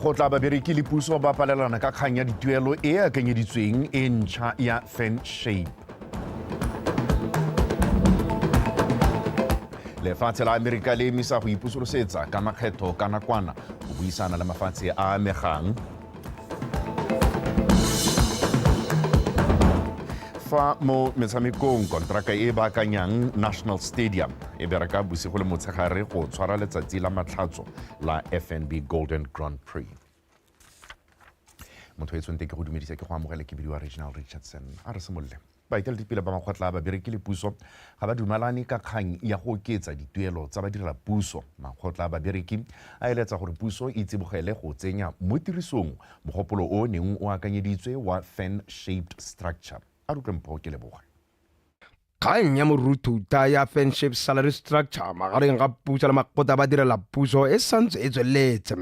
Makgotla a babereki le puso ba palelana ka kgang ya dituelo e e akanyeditsweng e ntšha ya fan shape. Lefatshe la Amerika le emisa go ipusolosetsa ka makgetho ka nakwana go buisana le mafatshe a amegang. Fa mo metshamekong, kontraka e e baakanyang National Stadium e bereka bosigo le motshegare go tshwara letsatsi la matlhatso la FNB Golden Grand Prix. Motho e tshwanetse ke go dumedisa ke go amogele ke bidiwa Reginald Richardson. A re simolole. Baeteledipele ba makgotla a babereki le puso ga ba dumalane ka kgang ya go oketsa dituelo tsa badirelapuso. Makgotla a babereki a eletsa gore puso e tsibogele go tsenya mo tirisong mogopolo o o neng o akanyeditswe wa fan-shaped structure. A re utlwe Mpho Keleboge. Kgang ya moruthutha ya fan-shaped salary structure magareng ga puso le makgotla a badirelapuso e santse e tsweletse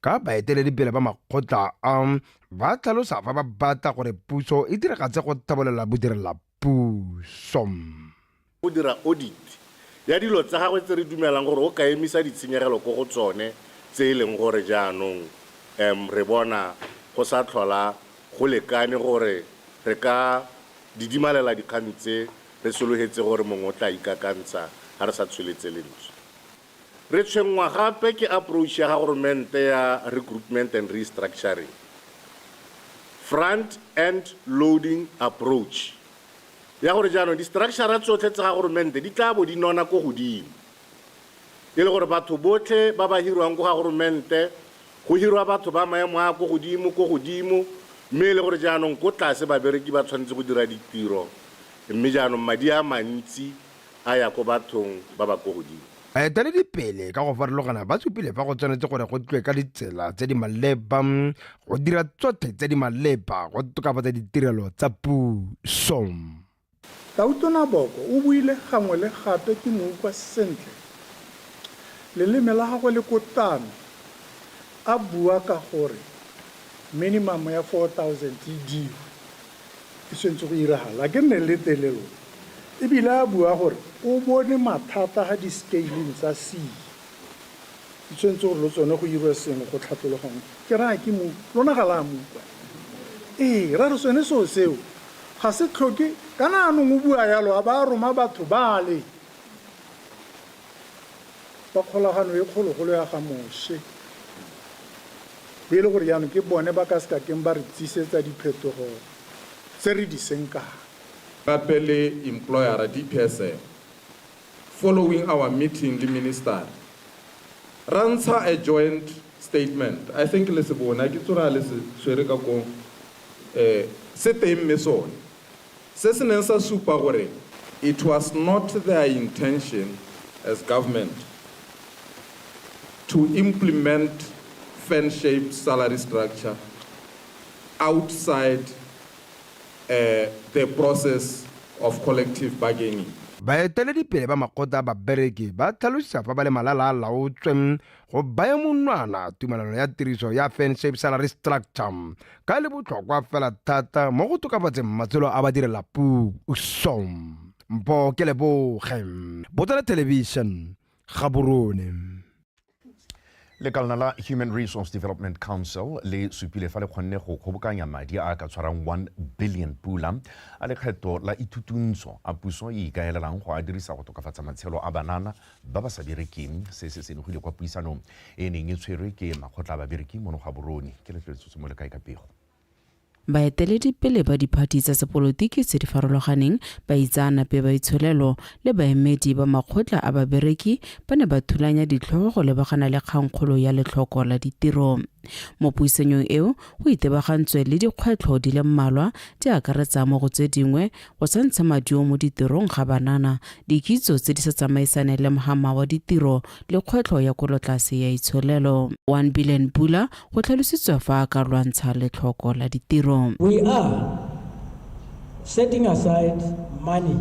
ka baeteledipele ba makgotla a Ba tlhalosa fa ba batla gore puso e diragatse go tlhabolola bodirelapuso. Go dira audit ya dilo tsa gagwe tse re dumelang gore o ka emisa ditshenyegelo ko go tsone tse e leng gore jaanong re bona go sa tlhola go lekane gore re ka didimalela dikgang tse re sologetse gore mongwe o tla ikakantsha ga re sa tsholetse lentswe. Re tshwenngwa gape ke approach ya ga goromente ya recruitment and restructuring, front end loading approach, ya gore jaanong di-structure tsotlhe tsa ga goromente di tlaabo di nona ko godimo, e le gore batho botlhe ba ba hirwang ko ga goromente, go hirwa batho ba maemo a a ko godimo ko godimo, mme e le gore jaanong ko tlase babereki ba tshwanetse go dira ditiro, mme jaanong madi a mantsi a ya ko bathong ba ba ko godimo. Baeteledipele ka go farologana ba supile fa go tshwanetse gore go tlwe ka ditsela tse di maleba go dira tsotlhe tse di maleba go tokafatsa ditirelo tsa puso. Tautona Boko o buile gangwe le gape ke mo utlwa sentle, leleme la gagwe le kotame a bua ka gore minimum ya 4000 e dirwe. E tshwanetse go iragala. A ke nne le tele lona. E bile a bua gore o bone mathata ga di scaling tsa sea. Di tshwanetse gore le tsone go irwe sengwe go tlhatlologangwe. Ke raya ke mo lona ga la mo utlwa. Ee, ra re sone seo seo ga se tlhoke kana anong o bua yalo a ba a roma batho bale ba kgolagano e kgologolo ya ga Moshe. Be e le gore jaanong ke bone ba ka se ka keng ba re tsisetsa diphetogo tse re di senkang. Gape le employera DPSM following our meeting le minister ra ntsha a joint statement, I think le se bone, a ke itse gore a le se tshwere ka koo, se teng mme sone. Se se neng sa supa gore it was not their intention as government to implement fan-shaped salary structure outside the process of collective bargaining. Baeteledipele ba makgotla a babereki ba tlhalosa fa ba le malala a laotswe go baya monwana tumelano ya tiriso ya fan-shaped salary structure ka e le botlhokwa fela thata mo go tokafatseng matshelo a badirelapuso. Mpho Keleboge, Botswana Television, Gaborone. Lekalana la Human Resource Development Council le supile fa le kgonne go kgobokanya madi a a ka tshwarang 1 billion pula a lekgetho la ithutuntsho a puso e ikaelelang go a dirisa go tokafatsa matshelo a banana ba ba sa berekeng. Se se senogile kwa puisanong e e neng e tshwerwe ke makgotla a babereki mono Gaborone. Ke Letlole Tsotso mo le kae ka pego. Baeteledipele ba diphathi tsa sepolotiki tse di farologaneng, baitseanape ba itsholelo le baemedi ba makgotla a babereki ba ne ba thulanya ditlhogo go lebagana le kgangkgolo ya letlhoko la ditiro. Mo puisanyong eo go itebagantswe le dikgwetlho di le mmalwa di akaretsa mo go tse dingwe go sa ntshe maduo mo ditirong ga banana, dikitso tse di sa tsamaisaneng le mhama wa ditiro le kgwetlho ya kwelotlase ya itsholelo. 1 billion pula go tlhalositswe fa a ka lwantsha letlhoko la ditiro. We are setting aside money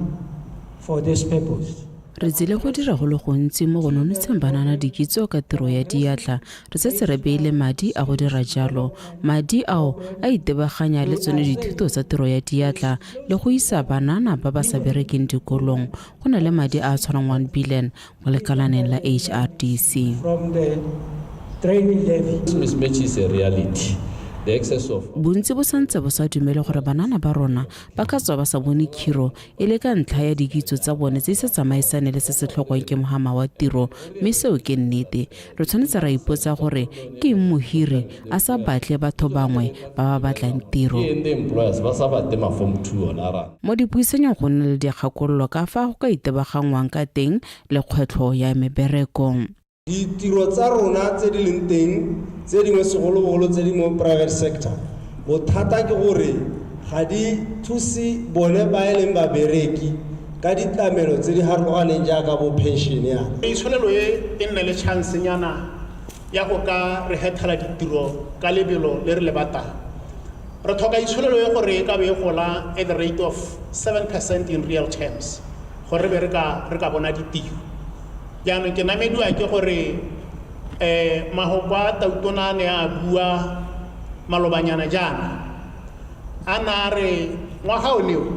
for this purpose. Re tsile go dira go le gontsi mo go nonotsheng banana dikitso ka tiro ya diatla. Re setse re beile madi a go dira jalo. Madi ao a itebaganya le tsone dithuto tsa tiro ya diatla le go isa banana ba ba sa berekeng dikolong. Go na le madi a a tshwarang 1 billion mo lekalaneng la HRDC. From the Training levy. This mismatch is a reality. The excess of Bontsi bo santse bo sa dumele gore banana ba rona ba ka tswa ba sa bone khiro e le ka ntlha ya dikitso tsa bone tse di sa tsamaisane le se se tlhokwang ke mohama wa tiro, mme seo ke nnete. Re tshwanetse ra ipotsa gore ke eng mohiri a sa batle batho bangwe ba ba batlang tiro. Ke eng di-employers ba sa batle ma-form 2 ona ra. Mo dipuisanyong go nna le dikgakololo ka fa go ka itebaganngwang ka teng le kgwetlho ya mebereko. Ditiro tsa rona tse di leng teng tse dingwe segolobogolo tse di mo private sector, bothata ke gore ga di thuse bone ba e leng babereki ka ditlamelo tse di harologaneng jaaka bo pension yana. Itsholelo e e nne le chance nyana ya go ka re hethela ditiro ka lebelo le re le batang. Re tlhoka itsholelo e gore e ka be e gola at the rate of 7% in real terms gore re be re ka bona ditiro. Jaanong ke namediwa ke gore mahoko a Tautona a ne a bua malobanyana jaana, a na a re ngwaga o neo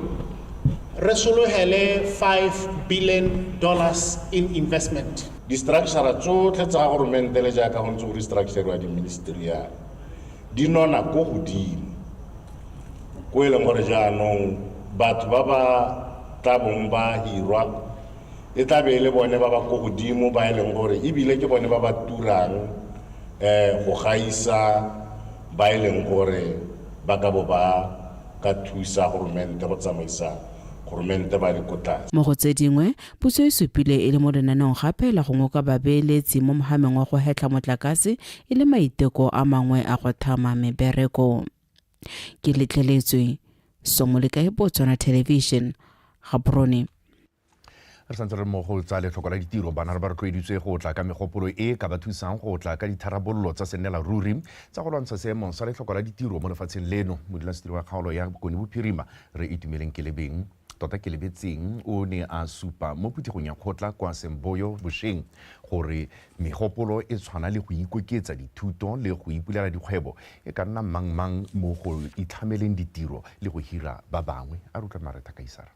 re sologele $5 billion in investment. Di-structure tsotlhe tsa goromente le jaaka go ntse go restructure-iwa di-ministry yana, di nona ko godimo, ko e leng gore jaanong batho ba ba tla bong ba hirwa e tla be e le bone ba ba ko godimo, ba e leng gore ebile ke bone ba ba turang go gaisa ba e leng gore ba ka bo ba ka thusa goromente go tsamaisa goromente ba le ko tlase. Mo go tse dingwe, puso e supile e le mo lenaneong gape la go ngoka babeeletsi mo mohameng wa go hetlha motlakase e le maiteko a mangwe a go thama mebereko. Ke letleletswe Somolekae, Botswana Television, Gaborone. Re santse re mo go tsa letlhoko la ditiro, bana ba rotloeditswe go tla ka megopolo e ka ba thusang go tla ka ditharabololo tsa sennela ruri tsa go lwantsha seemo sa letlhoko la ditiro mo lefatsheng leno. Modulasetilo wa kgaolo ya Bokone Bophirima re Itumeleng Kelebeng tota Kelebetseng o ne a supa mo phuthegong ya kgotla kwa Semboyo bošeng gore megopolo e tshwana le go ikoketsa dithuto le go ipulela dikgwebo e ka nna mang-mang mo go itlhameleng ditiro le go hira ba bangwe. A re utlwa Maretha Kaisara.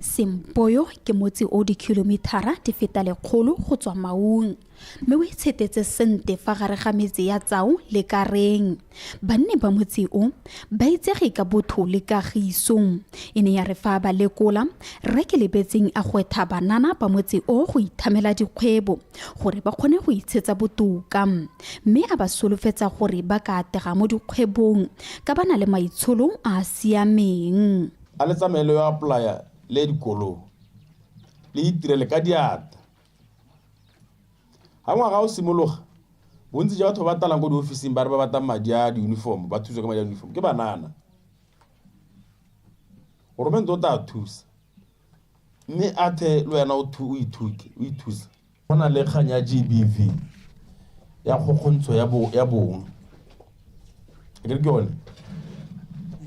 Semboyo ke motse o dikhilomithara di feta 100 go tswa Maung, mme o itshetetse sente fa gare ga metse ya Tsau le Kareng. Banni ba motse o ba itsege ka botho le kagiso. E ne ya re fa ba lekola, Rre Kelebetseng a gwetha banana ba motse o go ithamela dikgwebo gore ba kgone go itshetsa botoka, mme a ba solofetsa gore ba ka atega mo dikgwebong ka ba na le maitsholo a a siameng. A le tsamaye le yo apply-a le dikolong, le itirele ka diatla. Ha ngwaga o simologa, bontsi jwa batho ba talang ko diofising ba re ba batla madi a di-uniform, ba thuswe ka madi a di-uniform, ke banana. Goromente o tla thusa, mme a the le wena o ithuke, o ithuse. Go na le kgang ya GBV, ya kgokgontsho ya bong. Ke re ke yone.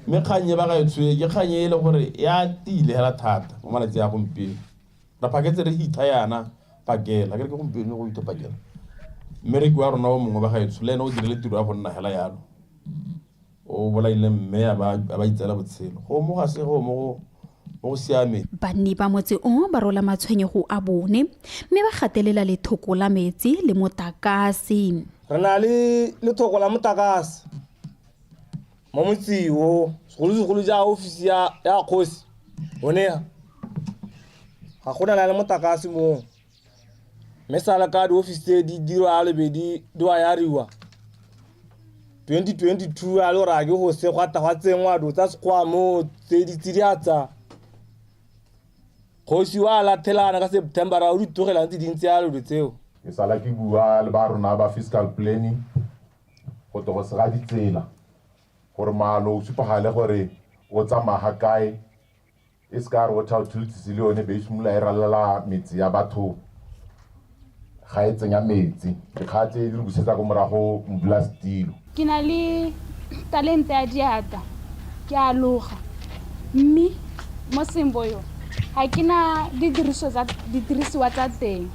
Mme kgang e ba gaetsho e, ke kgang e le gore ya tiile hela thata mo malatsing a gompieno. Re phaketse re hitha yana pakela, ke re ke gompieno go itho pakela. Mmereki wa rona o mongwe ba gaetsho le ene o dirile tiro ya go nna hela yalo. O bolaile mme a ba itseela botshelo. Go mo ga se go mo go siameng. Banni ba motse o ba rola matshwenyego a bone mme ba gatelela lethoko la metsi le motakase. Re na le lethoko la motakase mo motseng o, segolosegolo ja ofisi ya kgosi one ga gona le motakase moo. Mme sala ka diofisi tse di dirwa a lebedi di wa yariwa 2022 a le gore a ke go se gwa tla gwa tsenngwa dilo tsa sekgowa mo tse di tsidiatsa. Kgosi wa lathelana ka September a o di tlogelang tse dintsi ya dilo tseo. Ke sala ke bua le ba rona ba fiscal planning go tle go sega ditsela gore maalo o supagale gore o tsamaya ga kae, e se ka re water utilities le yone be e simolola e ralala metsi ya batho ga e tsenya metsi. Dikgang tse di re busetsa ko morago modulasetilo. Ke na le talente ya diatla, ke a loga, mme mo Semboyo ga ke na didirisiwa tsa teng,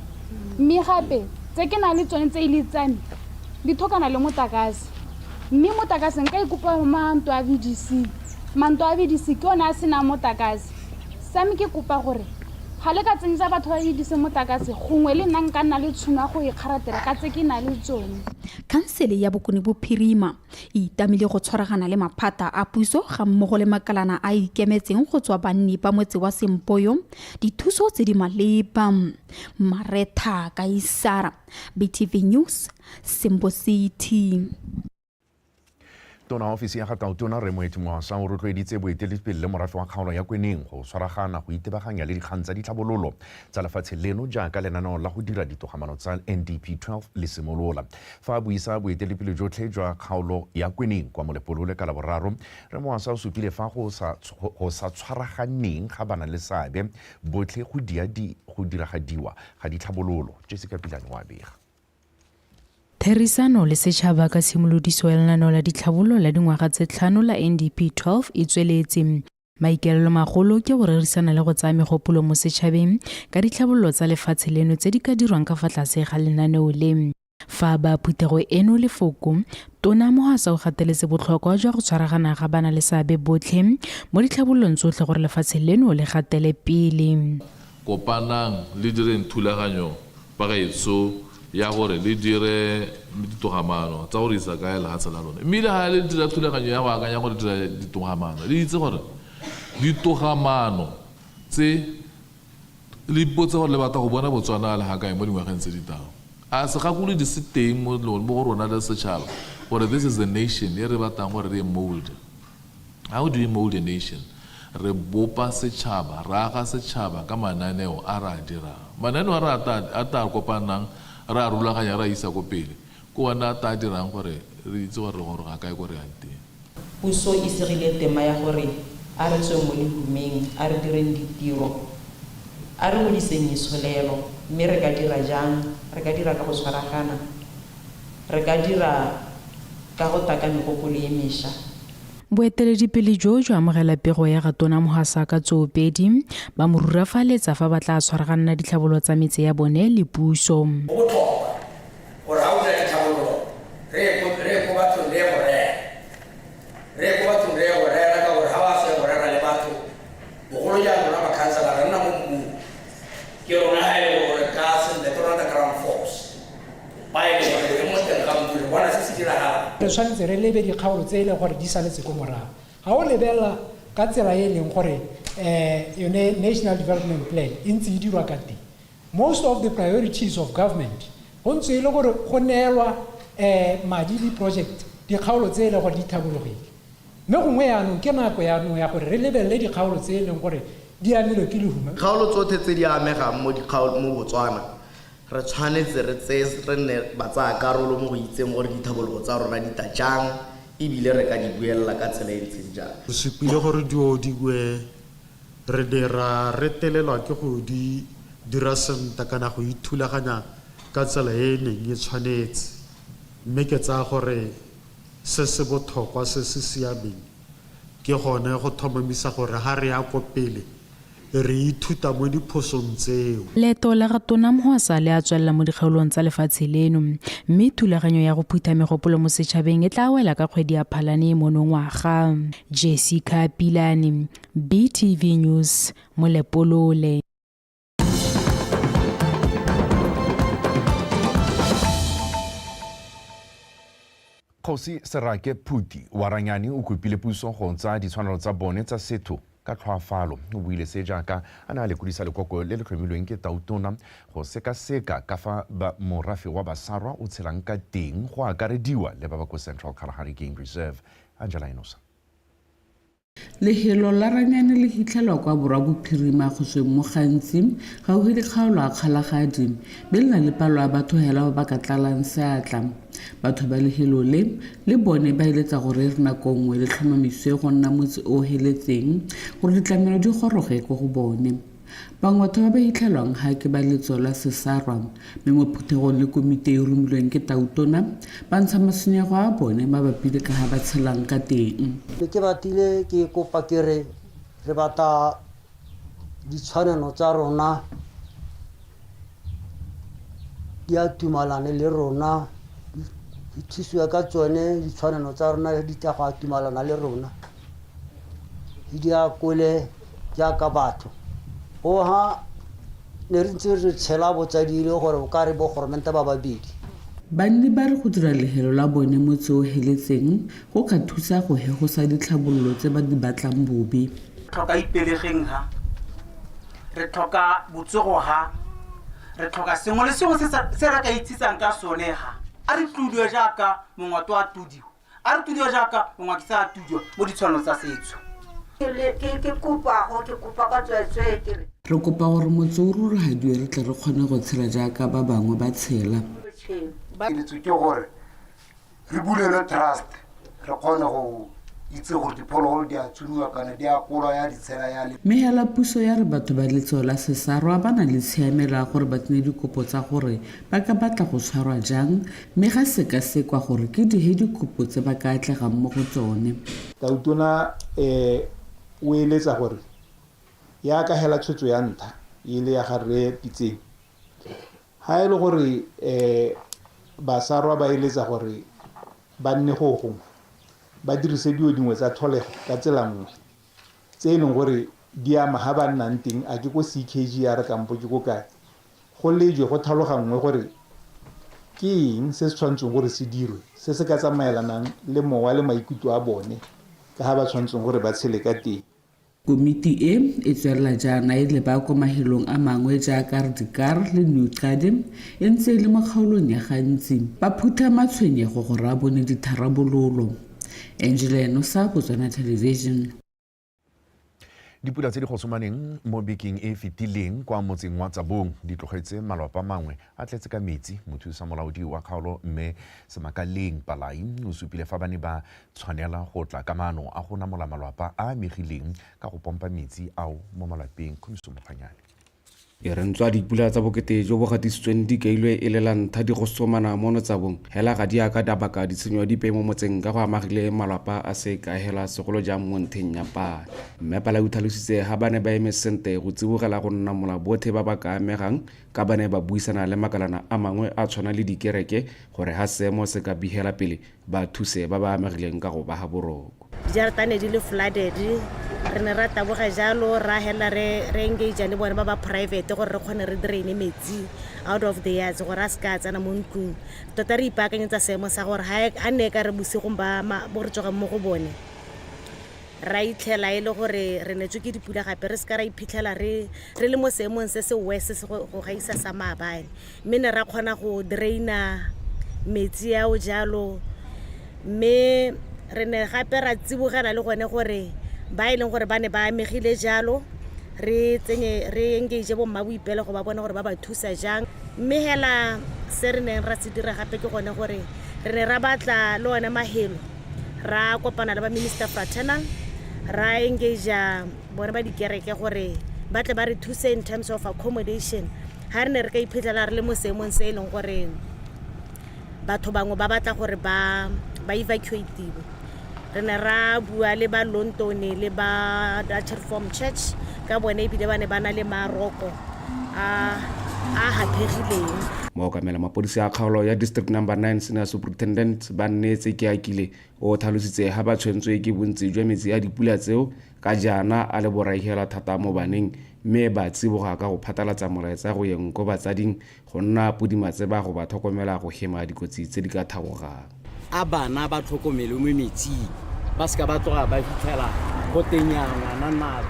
mme gape tse ke nang le tsone tse e le tsa me di tlhokana le motlakase, mme motlakase nka ikopa mantlo a VDC. Mantlo a VDC ke one a senang motlakase. Sa me ke kopa gore Ga le ka tsenyetsa batho ba edise motlakase, gongwe le nna nka nna le tšhono ya go ikgaratela ka tse ke na le tsone. Khansele ya Bokone Bophirima e itamile go tshwaragana le maphata a puso ga mmogo le makalana a a ikemetseng go tswa banni ba motse wa Sempoyo dithuso tse di maleba. Maretha Kaisara, BTV News, Sembo City. Tona wa ofisi ya ga Tautona Rre Moeti Mohwasa o rotloeditse boeteledipele le morafe wa kgaolo ya Kweneng go tshwaragana go itebaganya le dikgang tsa ditlhabololo tsa lefatshe leno jaaka lenaneo la go dira ditogamaano tsa NDP 12 le simolola. Fa a buisa boeteledipele jotlhe jwa kgaolo ya Kweneng kwa Molepolole ka Laboraro, Rre Mohwasa o supile fa go sa tshwaraganeng ga bana le seabe botlhe go dia go diragadiwa ga ditlhabololo. Jessica Pilane wa bega. Therisano le setšhaba ka tshimolodiso ya lenaneo la ditlhabololo la dingwaga tse tlhano la NDP 12 e tsweletse. Maikaelelo magolo ke go rerisana le go tsaya megopolo mo setšhabeng ka ditlhabololo tsa lefatshe leno tse di ka dirwang ka fa tlase ga lenaneo le. Fa ba phuthego eno lefoko, Tona Mohwasa o gateletse botlhokwa jwa go tshwaragana ga ba na le seabe botlhe mo ditlhabololong tsotlhe gore lefatshe leno le gatele pele. Kopanang le direng thulaganyo bagaetsho ya gore le dire ditogamaano tsa gore isa kae lehatshe la lone. Mme le ga le dira thulaganyo ya go akanya gore dira ditogamaano, le itse gore ditogamaano tse le ipotse gore le batla go bona Botswana a le ga kae mo dingwageng tse di tlang. A segakolodi se teng mo go rona le setšhaba gore this is the nation e re batlang gore re e mold. How do we mold a nation? Re bopa setšhaba, re aga setšhaba ka mananeo a re a dirang. Mananeo a re a tla kopanang, re a rulaganya, re a isa ko pele, ke one a tla dirang gore re itse gore re goroga kae ko re yang teng. Puso e segile tema ya gore a re tsweng mo lehumeng, a re direng ditiro, a re godiseng itsholelo. Mme re ka dira jang? Re ka dira ka go tshwaragana. Re ka dira ka go taka megopolo e mesha. Boeteledipele jo jwa amogela pego ya ga Tona Mohwasa ka tsoopedi, ba mo rurafaletsa fa ba tla tshwaraganela ditlhabololo tsa metse ya bone le puso. Go botlhokwa gore ga o dira ditlhabololo re ye ko re ye ko bathong re ye go rera. Re ye ko bathong re ye go rera ka gore ga wa se go rera le batho, bogolo jang rona makhansela re nna mo mmung. Ke rona ga e le gore ka sentle ke rona the ground force. Ba e leng gore re mo teng ga mmu re bona se se diragalang. Re tshwanetse re lebe dikgaolo tse e leng gore di saletse ko morago. Ga o lebelela ka tsela e e leng gore yone National Development Plan e ntse e dirwa ka teng, most of the priorities of government go ntse e le gore go neelwa madi le project dikgaolo tse e leng gore di tlhabologile. Mme gongwe jaanong ke nako jaanong ya gore re lebelele dikgaolo tse e leng gore di amilwe ke lehuma. Dikgaolo tsotlhe tse di amegang mo mo Botswana Re tshwanetse re tseye re nne batsayakarolo mo go itseng gore dithabologo tsa rona di tla jang e bile re ka di buelela ka tsela e e ntseng jang. Re supile gore dio dingwe re ne ra retelelwa ke go di dira sentle kana go ithulaganya ka tsela e e neng e tshwanetse mme ke tsaya gore se se botlhokwa se se siameng ke gone go thomamisa gore ha re ya ko pele Re ithuta mo diphosong tseo. Leeto la ga Tona Mohwasa le a tswelela mo dikgaolong tsa lefatshe leno, mme thulaganyo ya go phutha megopolo mo setšhabeng e tla wela ka kgwedi ya Phalane monongwaga. Jessica Pilane, BTV News, Molepolole. Kgosi Serake Phuti wa Ranyane o kopile puso go tsaya ditshwanelo tsa bone tsa setho ka tlhoafalo. O buile se jaaka a ne a lekodisa lekoko le le tlhomilweng ke Tautona go sekaseka ka fa morafe wa Basarwa o tshelang ka teng go akarediwa le ba ba ko Central Kalahari Game Reserve. Angela Enosa. Lehelo la Ranyane le hitlhelwa kwa borwa-bophirima go tsweng mo Gantsi, gaufi le kgaolo ya Kgalagadi, mme le na le palo ya batho hela ba ba ka tlalang seatla. Batho ba lehelo le, le bone ba eletsa gore e re nako nngwe le tlhomamiswe go nna motse o o heletseng, gore ditlamelo di goroge ko go bone. Bangwe batho ba ba hitlhelwang ga ke ba letso la Sesarwa, mme mo phuthegong le komiti e e romilweng ke Tautona, ba ntsha matshwenyego a bone mabapi le ka ga ba tshelang ka teng. Ne ke batile ke kopa ke re re batla ditshwanelo tsa rona di a tumalane le rona, di thusiwe ka tsone ditshwanelo tsa rona di tla go a tumalana le rona. Di akole jaaka batho. Go ha Ne re ntse re tshela botsadi le gore o ka re bo goromente ba babedi. Banni ba re go dira lehelo la bone motse o heletseng go ka thusa go hegosa ditlhabololo tse ba di batlang bobe. Tlhoka ipelegeng ha, re tlhoka botsogo ha, re tlhoka sengwe le sengwe se re ka itsitsang ka sone ha. A re tlodiwe jaaka mongwato a tudiwa, a re tudiwe jaaka mongwakisa a tudiwa mo ditshwanelo tsa setso. Ke kopa go, ke kopa ka tsweetswee ke re. Re kopa gore motse o ruragadiwe re tle re kgone go tshela jaaka ba bangwe ba tshela. Keletso ke gore re bulelwe trust, re kgone go itse gore diphologolo di a tsomiwa kana di a kolwa ya ditshela ya le. Mme hela puso ya re batho ba letso la Sesarwa ba na le tshiamelo ya gore ba tsene dikopo tsa gore ba ka batla go tshwarwa jang, mme ga sekasekwa gore ke dihe dikopo tse ba ka atlegang mo go tsone. Tautona o eletsa gore ya ka hela tshwetso ya ntlha e le ya ga rre Pitseng. Ha e le gore Basarwa ba eletsa gore ba nne go gongwe, ba dirise dilo dingwe tsa tlholego ka tsela nngwe tse e leng gore di ama ha ba nnang teng, a ke ko CKGR kampo ke ko kae, go lejwe go tlhaloganngwe gore ke eng se se tshwanetseng gore se dirwe se se ka tsamaelanang le mowa le maikutlo a bone ka ha ba tshwanetseng gore ba tshele ka teng. Komiti e e tswelela jaana e leba kwa mahelong a mangwe jaaka Rudikar le New Xade e ntse e le mo kgaolong ya Gantsi, ba phutha matshwenyego gore a bone ditharabololo. Angela Enosa, Botswana Television. Dipula tse di gosomaneng mo bekeng e fetileng kwa motseng wa Tsabong di tlogetse malwapa mangwe a tletse ka metsi. Mothusa molaodi wa kgaolo mme Semakaleng Palai o supile fa ba ne ba tshwanela go tla ka maano a go namola malwapa a amegileng ka go pompa metsi ao mo malapeng. Khumiso Mokganyane. E re ntswa dipula tsa bokete jo bo gatisitsweng di kailwe e le la ntlha di gosomana mono Tsabong, hela ga di a ka di a baka ditshenyo dipe mo motseng ka go amagile malwapa a se ka hela segolo jang mo ntheng ya pane. Mme Palai o tlhalositse ha ba ne ba eme sente go tsibogela go namola botlhe ba ba ka amegang ka ba ne ba buisana le makalana a mangwe a tshwana le dikereke gore ha seemo se ka bihela pele ba thuse ba ba amegileng ka go ba ha boroko. Dijarata ne di le flooded, re ne ra taboga jalo ra hela re engage le bone ba ba private gore re kgone re draine metsi out of the yards gore a se ka tsena mo ntlong. Tota re ipaakanyetsa seemo sa gore ha ne ka re bosigong ba bo re tsogang mo go bone ra itlhela e le gore re netswe ke dipula gape, re se ka ra iphitlhela re le mo seemong se se worse se go gaisa sa maabane. Mme ne ra kgona go draina metsi ao jalo, mme re ne gape ra tsibogela le gone gore ba e leng gore ba ne ba amegile jalo re tsenye re engage bo mma boipelo go ba bona gore ba ba thusa jang. Mme hela se re neng ra se dira gape ke gone gore re ne ra batla le one mahelo, ra kopana le ba Minister Fraternal, ra engage bone ba dikereke gore ba tle ba re thuse in terms of accommodation. Ha re ne re ka iphitlhela re le mo seemong se e leng gore batho bangwe ba batla gore ba evacuatiwe, re ne ra bua le ba Lontone le ba Dutch Reform Church ka bone, ebile ba ne ba na le maroko a haphegileng. Mookamela mapodisi a kgaolo ya District Number 9 Senior Superintendent ba nnetse Keakile o tlhalositse ha ba tshwentswe ke bontsi jwa metsi a dipula tseo ka jaana a le boraihela thata mo baneng, mme ba tsiboga ka go phatlalatsa molaetsa go yeng ko batsading go nna podimatseba go ba tlhokomela go hema dikotsi tse di ka thagogang. A bana ba tlhokomele mo metsing, ba seka ba tloga ba fitlhela go teng ya ngwana na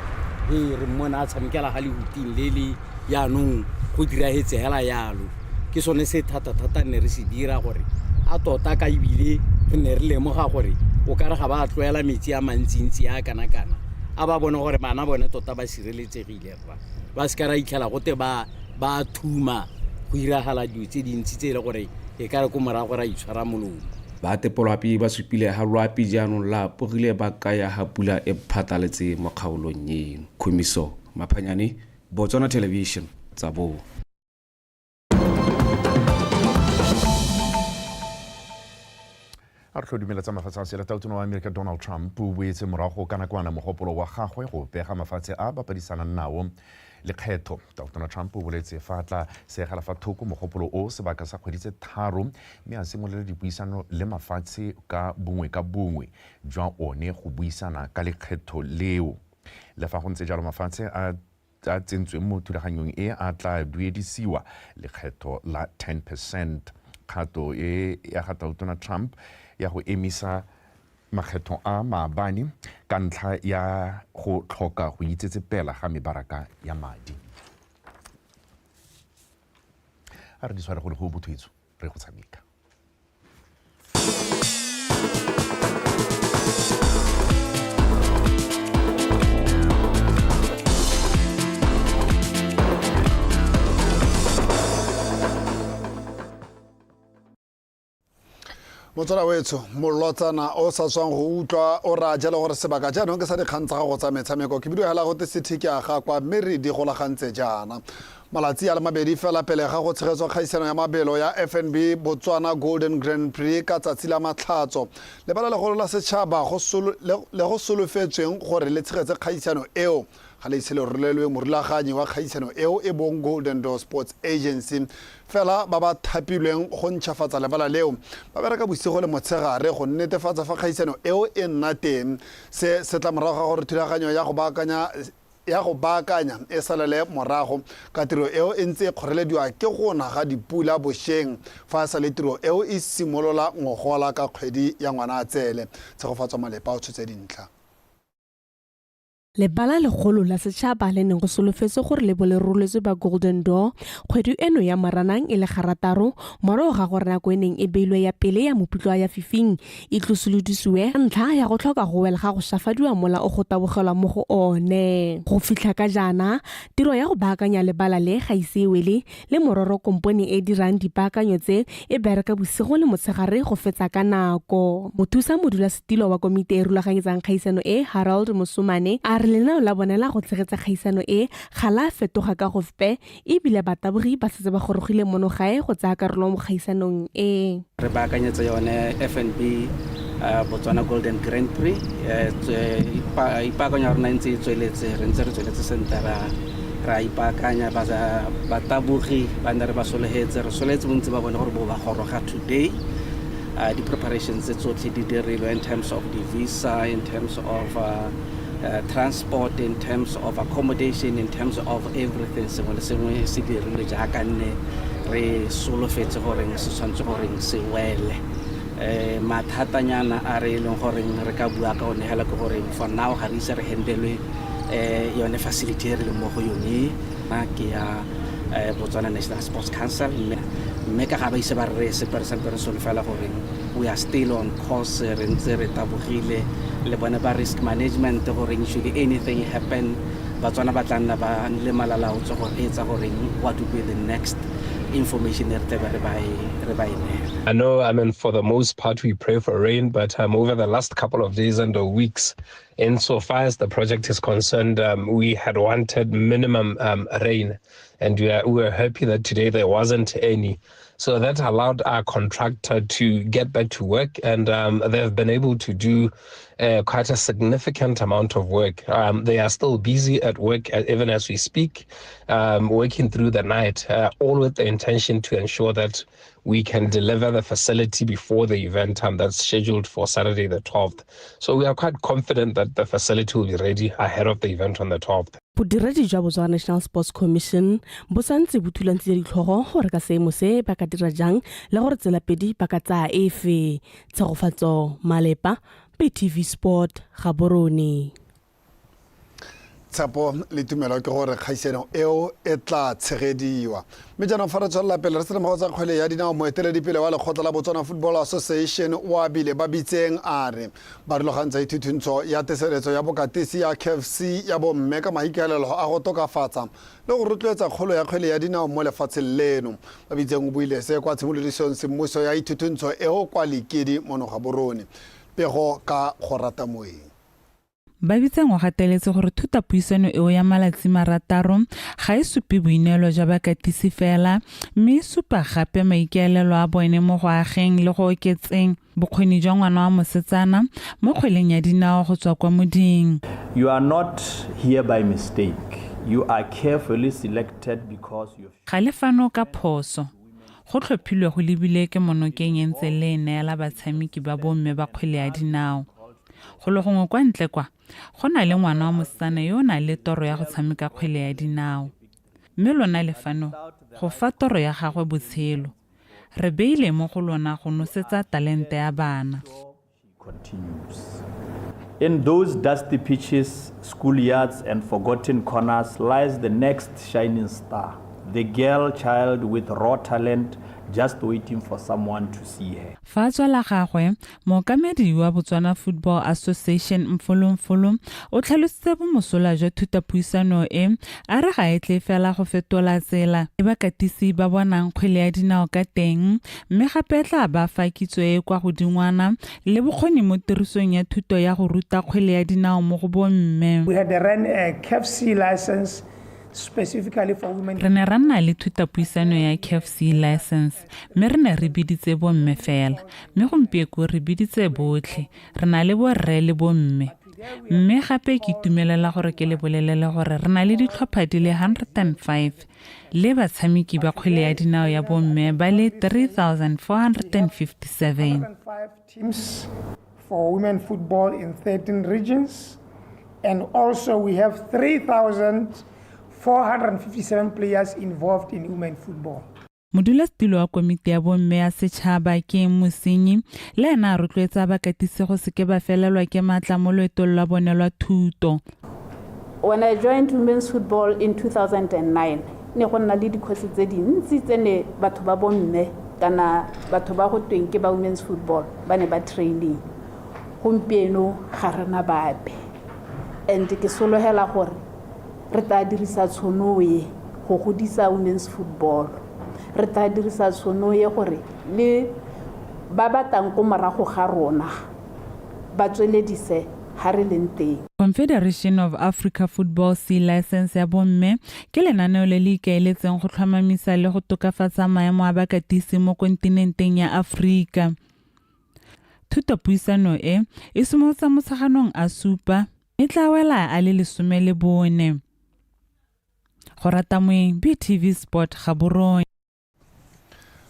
e re mmona a tshamekela ga lehuting le le jaanong go diragetse hela yalo. Ke sone se thata-thata ne re se dira gore a tota ka ebile re ne re lemoga gore o ka re ga ba tlwaela metsi a mantsintsi a kana-kana, a ba bone gore bana bone tota ba sireletsegile rra, ba seka ra itlhela gote ba thuma go iragala dilo tse dintsi tse e le gore e ka re ko morago ra itshwara molomo. Ba tepoloapi ba supile ha loapi jaanong la apogile ba kaya ha pula e phatlaletse mo kgaolong eno. Khumiso Maphanyane, Botswana Television, Tsabong. A re tlo dumeletsa mafatshe a sele. Tautona wa Amerika Donald Trump o boetse morago ka nakwana mogopolo wa gagwe go pega mafatshe a bapadisanang nao lekgetho. Tautona Trump o boletse fa tla segela fa thoko mogopolo o sebaka sa kgwedi tse 3, mme a simolole dipuisano le mafatshe ka bongwe ka bongwe jwa one go buisana ka lekgetho leo. Le fa go ntse jalo, mafatshe a a tsentsweng mo thulaganyong e a tla duedisiwa lekgetho la 10 percent. Kgato e ya ga Tautona Trump ya go emisa makgetho a maabane ka ntlha ya go tlhoka go itsetsepela ga mebaraka ya madi. A re di tshware go le go bothoetso re go tshameka. Motswala wetsho molotsana o sa tswang go utlwa o raya jalo gore sebaka jaanong ke sa dikgang tsa gago tsa metshameko. Ke bidio hela gote city ke a ga kwa mme re di golagantse jaana malatsi a le mabedi fela pele ga go tshegetswa kgaisano ya mabelo ya FNB Botswana Golden Grand Prix ka tsatsi la Matlhatso. Lebala legolo la setšhaba le go solofetsweng gore le tshegetse kgaisano eo ga le ise le rolelwe morulaganyi wa kgaisano eo e bong Golden Door Sports Agency. Fela ba ba thapilweng go ntšhafatsa lebala leo ba bereka bosigo le motshegare go netefatsa fa kgaisano eo e nna teng. Se se tla morago ga gore thulaganyo ya go baakanya ya go baakanya e salele morago ka tiro eo e ntse e kgorelediwa ke go na ga dipula bošeng fa sa le tiro eo e simolola ngogola ka kgwedi ya Ngwanaatsele. Tshegofatso Malepa o tshotse dintlha. Lebala legolo la setšhaba le neng go solofetse gore le bo le roletswe ba Golden Door kgwedi eno ya Moranang e le garataro morago ga gore nako e neng e beilwe ya pele ya Mopitlwa ya fifing e tlosolodisiwe ka ntlha ya go tlhoka go wela ga go šafadiwa mola o go tabogelwa mo go one. Go fitlha ka jaana, tiro ya go baakanya lebala le ga ise e wele le mororo kompone e dirang dipaakanyo tse e bereka bosigo le motshegare go fetsa ka nako. Mothusa modulasetilo wa komiti e rulaganyetsang kgaisano e, Harold Mosomane, a re lenao la bone la go tshegetsa kgaisano e ga la fetoga ka gope ebile batabogi ba setse ba gorogile mono gae go tsaya karolo mo kgaisanong e. Re baakanyetsa yone FNB Botswana Golden Grand Prix. Ipaakanyo ya rona e ntse e tsweletse, re ntse re tsweletse sentle, ra ipaakanya. Batabogi ba ne re ba sologetse, re sologetse bontsi ba bone gore bo ba goroga today. Di-preparations tse tsotlhe di dirilwe in terms of the visa, in terms of transport, in terms of accommodation, in terms of everything. Sengwe le sengwe se dirilwe jaaka nne re solofetse goreng se tshwanetse goreng se wele. Mathatanyana a re e leng goreng re ka bua ka one hela ke goreng for now ga re ise re handelwe yone facility e re leng mo go yone ke ya Botswana National Sports Council, mme ka ga ba ise ba re re sepe, re sampe re solofela goreng we are still on course. Re ntse re tabogile le bone ba risk management goreng should anything happen, Batswana ba tla nna ba le malalaotse go reetsa goreng what will be the next information e re tlabe re ba e neela. I know, I mean, for the most part, we pray for rain, but over the last couple of days and the weeks, insofar as the project is concerned, we had wanted minimum rain, and we were happy that today there wasn't any. So that allowed our contractor to get back to work, and they've been able to do quite a significant amount of work. They are still busy at work, even as we speak, working through the night, all with the intention to ensure that we can deliver the facility before the event time that's scheduled for Saturday the 12th. So we are quite confident that the facility will be ready ahead of the event on the 12th. Bodiredi jwa Botswana National Sports Commission bo santse bo thulantshitse ditlhogo gore ka seemo se ba ka dira jang le gore tsela pedi ba ka tsaya efe. Tshegofatso Malepa, BTV Sport, Gaborone. Tshepo le tumelo ke gore kgaisano eo e tla tshegediwa. Mme jaanong fa re tswelela pele re sena tsa kgwele ya dinao, moeteledipele wa lekgotla la Botswana Football Association o abile ba bitseng a re ba rulagantsa ithuthuntsho ya teseletso ya bokatisi ya KFC ya bomme ka maikaelelo a go tokafatsa le go rotloetsa kgolo ya kgwele ya dinao mo lefatsheng leno. Ba bitseng o buile se kwa tshimolodisong semmuso ya ithuthuntsho eo kwa Lekedi mono Gaborone. Pego ka go rata moeng. Ba bitseng o gateletse gore thutapuisano eo ya malatsi 6 ga e supe boineelo jwa bakatisi fela, mme e supa gape maikaelelo a bone mo go ageng le go oketseng bokgoni jwa ngwana wa mosetsana mo kgweleng ya dinao go tswa kwa moding. You are not here by mistake. You are carefully selected because you Ga le fano ka phoso. Go tlhophilwe go lebile ke monokeng e ntse le e neela batshameki ba bomme ba kgwele ya dinao. Go le gongwe kwa ntle kwa Go na le ngwana wa mosetsana yo o nang le toro ya go tshameka kgwele ya dinao. Mme lona le fano go fa toro ya gagwe botshelo. Re beile mo go lona go nosetsa talente ya bana. Continues. In those dusty pitches, schoolyards, and forgotten corners lies the next shining star, the girl child with raw talent just waiting for someone to see her. Fa a tswa la gagwe, mookamedi wa Botswana Football Association Mfolo Mfolo o tlhalositse bomosola jwa thutapuisano e, a re ga e tle fela go fetola tsela e bakatisi ba bonang kgwele ya dinao ka teng, mme gape e tla ba fa kitso e e kwa godingwana le bokgoni mo tirisong ya thuto ya go ruta kgwele ya dinao mo go bomme. We had ran a CAF C license specifically for women. Re ne ra nna le thutapuisano ya CAF C license mme re ne re biditse bomme fela, mme gompieko re biditse botlhe, re na le borre le bomme. Mme gape ke itumelela gore ke le bolelele gore re na le ditlhopha di le 105 le batshameki ba kgwele ya dinao ya bomme ba le 3457. Teams for women football in 13 regions and also we have 3457 players involved in women football. Modulasetilo wa komiti ya bomme ya setšhaba Keng Mosenyi le ena a rotloetsa bakatisi go seke ba felelwa ke maatla mo loetong lwa bone lwa thuto. When I joined women's football in 2009, ne go nna le dikgosi tse dintsi tse ne batho ba bomme kana batho ba go tweng ke ba women's football ba ne ba training. Gompieno ga rena bape. And ke sologela gore re tla dirisa tshono e go godisa women's football. Re tla dirisa tshono e gore le ba ba tang ko morago ga rona ba tsweledise ha re leng teng. Confederation of Africa Football C License ya bomme ke lenaneo le le ikaeletseng go tlhomamisa le go tokafatsa maemo a bakatisi mo kontinenteng ya Aforika. Thutopuisano e e simolotsa Motsheganong a supa e tla wela a le 14. Go rata moeng, BTV Sport, Gaborone.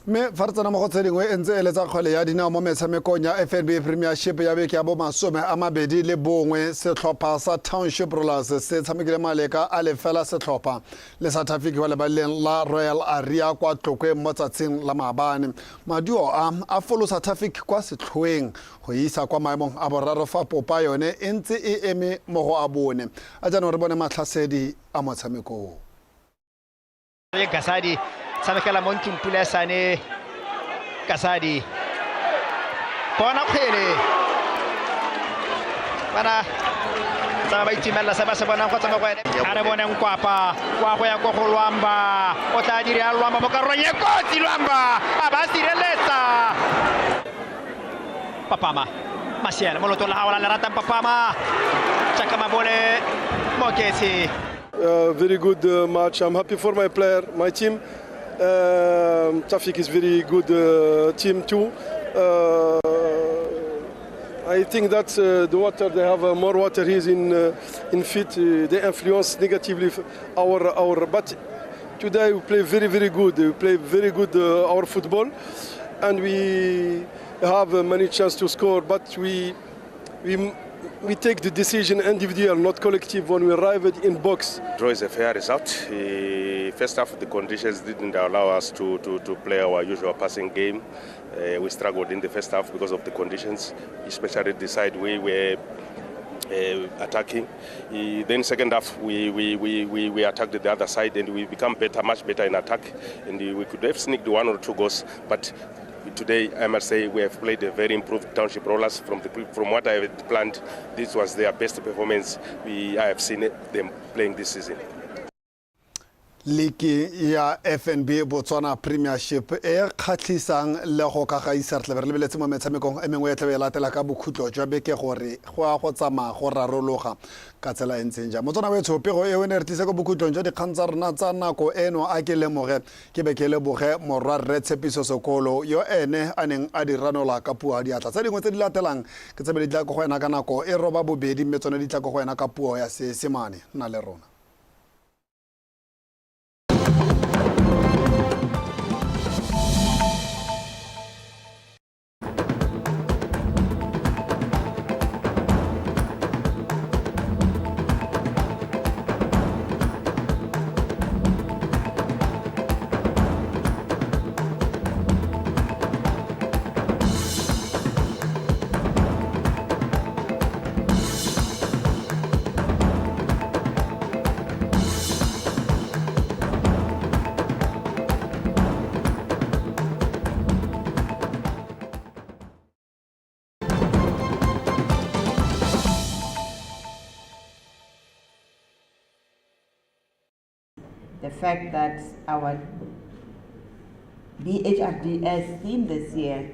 Mme fa re tsena mo go tse dingwe e ntse e letsa kgwele ya dinao mo metshamekong ya FNB Premiership ya beke ya bo 21 setlhopha sa Township Rollers se tshamekile maleka a lefela setlhopha le sa Traffic wa lebaleng la Royal Aria kwa Tlokwe mo tsatsing la maabane. Maduo a a folosa Traffic kwa setlhoeng go isa kwa maemong a boraro fa popa yone e ntse e eme mo go a bone. A jaanong re bone matlhasedi a motshamekong. Kasadi tshamekela mo ntlong pula sane Kasadi bona kgwele bana tsamaya ba itumelela se ba se bonang go tsamaya go ene a re bone nkwapa wa go ya ko go Lwamba o tla dira Lwamba mo karolong e kotsi Lwamba a ba sireletsa Papama Masiela mo lotong la gago la le ratang Papama Chaka Mabole Moketsi. Very good match. I'm happy for my player, my team. Traffic is very good team too. I think that the water, they have more water here in feet. They influence negatively our. But today we play very, very good. We play very good our football, and we have many chances to score. But we take the decision individual, not collective, when we arrived in box. Draw is a fair result. First half, the conditions didn't allow us to play our usual passing game. We struggled in the first half because of the conditions, especially the side we were attacking. Then second half, we attacked the other side and we become better, much better in attack. And we could have sneaked 1 or 2 goals, but today, I must say, we have played a very improved Township Rollers. From what I had planned, this was their best performance I have seen them playing this season. Liki ya FNB Botswana Premiership e kgatlhisang le go ka gaisa re tlabe re lebeletse mo metshamekong e mengwe e tlabe e latela ka bokhutlo jwa beke gore go a go tsamaya go rarologa ka tsela e ntseng jang. Motswana wetsho pego eo e ne re tlise ko bokhutlong jwa dikgang tsa rona tsa nako eno a ke lemoge ke be ke leboge morwa rre Tshepiso Sekolo yo ene a neng a di ranola ka puo ya diatla. Tse dingwe tse di latelang ke tse di tla ko go wena ka nako e 8:30 mme tsone di tla ko go wena ka puo ya Seesemane. Nna le rona. The fact that our BHRDS theme this year